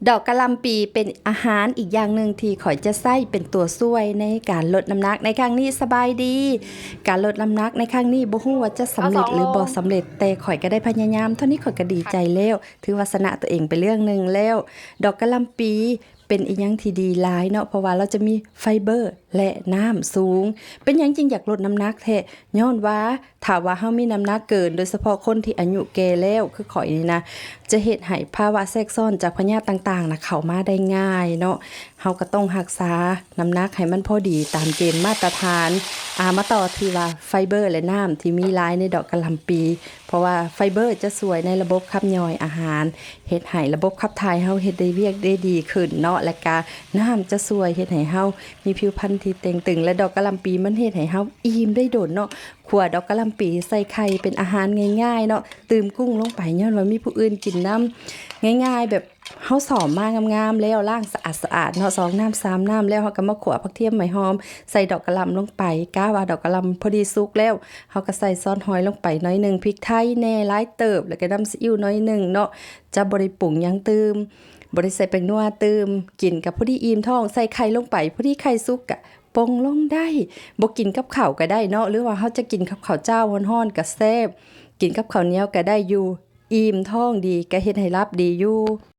ດອກກະຫຼ່ຳປີເປັນອາຫານອີກຢ່າງໜຶ່ງທີ່ຂ້ອຍຈະໃຊ້ເປັນຕົວຊ່ວຍໃນການລົດນ້ຳໜັກໃນຄັ້ງນີ້. ສະບາຍດີ. ການລົດນ້ຳໜັກໃນຄັ້ງນີ້ບໍ່ຮູ້ວ່າຈະສຳເລັດຫຼືບໍ່ສຳເລັດ, ແຕ່ຂ້ອຍກໍໄດ້ພະຍາຍາມ. ເທົ່ານີ້ຂ້ອຍກໍດີໃຈແລ້ວ, ຖືວ່າຊະນະຕົວເອງໄປເລື່ອງໜຶ່ງແລ້ວ. ດອກກະຫຼ່ຳປີເປັນອີ່ຫຍັງທີ່ດີຫຼາຍເນາະ, ເພາະວ່າລາວຈະມີໄຟເບີ ແລະ ນ້ຳສູງ. ເປັນຫຍັງຈຶ່ງຢາກລົດນ້ຳໜັກແທ້? ຍ້ອນວ່າຖ້າວ່າເຮົາມີນ້ຳໜັກເກີນ, ໂດຍສະເພາະຄົນທີ່ອາຍຸແກ່ແລ້ວຄືຂ້ອຍນີ້ນະ, ຈະເຮັດໃຫ້ພາວະແຊກຊ້ອນຈາກພະຍາດຕ່າງໆນະເຂົ້າມາໄດ້ງ່າຍເນາະ. ເຮົາກໍຕ້ອງຮັກສານ້ຳໜັກໃຫ້ມັນພໍດີຕາມເກນມາດຕະຖານ. ອາ ມາຕໍ່ທີ່ວ່າໄຟເບີ ແລະ ນ້ຳທີ່ມີຫຼາຍໃນດອກກະຫຼ່ຳປີ, ເພາະວ່າໄຟເບີຈະຊ່ວຍໃນລະບົບຂັບຍ່ອຍອາຫານ, ເຮັດໃຫ້ລະບົບຂັບຖ່າຍເຮົາເຮັດໄດ້ວຽກໄດ້ດີຂຶ້ນເນາະ, ແລະກະນ້ຳຈະຊ່ວຍເຮັດໃຫ້ເຮົາມີຜິວພັນທີ່ເຕ່ງຕຶງ, ແລະ ດອກກະຫຼ່ຳປີມັນເຮັດໃຫ້ເຮົາອີ່ມໄດ້ດົນເນາະ. ຂົ້ວດອກກະຫຼ່ຳປີໃສ່ໄຂ່ເປັນອາຫານງ່າຍໆເນາະ, ຕື່ມກຸ້ງລົງໄປ ຍ້ອນວ່າມີຜູ້ອື່ນກິນນຳ, ງ່າຍໆ ແບບເຮົາຊ້ອມມາງາມໆແລ້ວ, ລ້າງສະອາດໆເນາະ, ສອງນ້ຳສາມນ້ຳແລ້ວ, ເຮົາກໍມາຂົ້ວຜັກທຽມໃບຫອມ ໃສ່ດອກກະຫຼ່ຳລົງໄປ. ກະວ່າດອກກະຫຼ່ຳພໍດີສຸກແລ້ວ, ເຮົາກໍໃສ່ຊອດຫອຍລົງໄປໜ້ອຍໜຶ່ງ, ພິກໄທແດ່ຫຼາຍເຕີບ, ແລ້ວກໍນ້ຳຊີອິ້ວໜ້ອຍໜຶ່ງເນາະ. ຈະບໍ່ໄດ້ປຸງຫຍັງຕື່ມ, ບໍ່ໄດ້ໃສ່ແປ້ງນົວຕື່ມ, ກິນກໍພໍດີອີ່ມທ້ອງ. ໃສ່ໄຂ່ລົງໄປ, ພໍດີໄຂ່ສຸກກະປົງລົງໄດ້. ບໍ່ກິນກັບເຂົ້າກໍໄດ້ເນາະ, ຫຼືວ່າເຮົາຈະກິນກັບເຂົ້າເຈົ້າຮ້ອນໆກໍແຊບ, ກິນກັບເຂົ້າໜຽວກໍໄດ້ຢູ່. ອີ່ມທ້ອງດີ ກະເຮັດໃຫ້ຫຼັບດີຢູ່.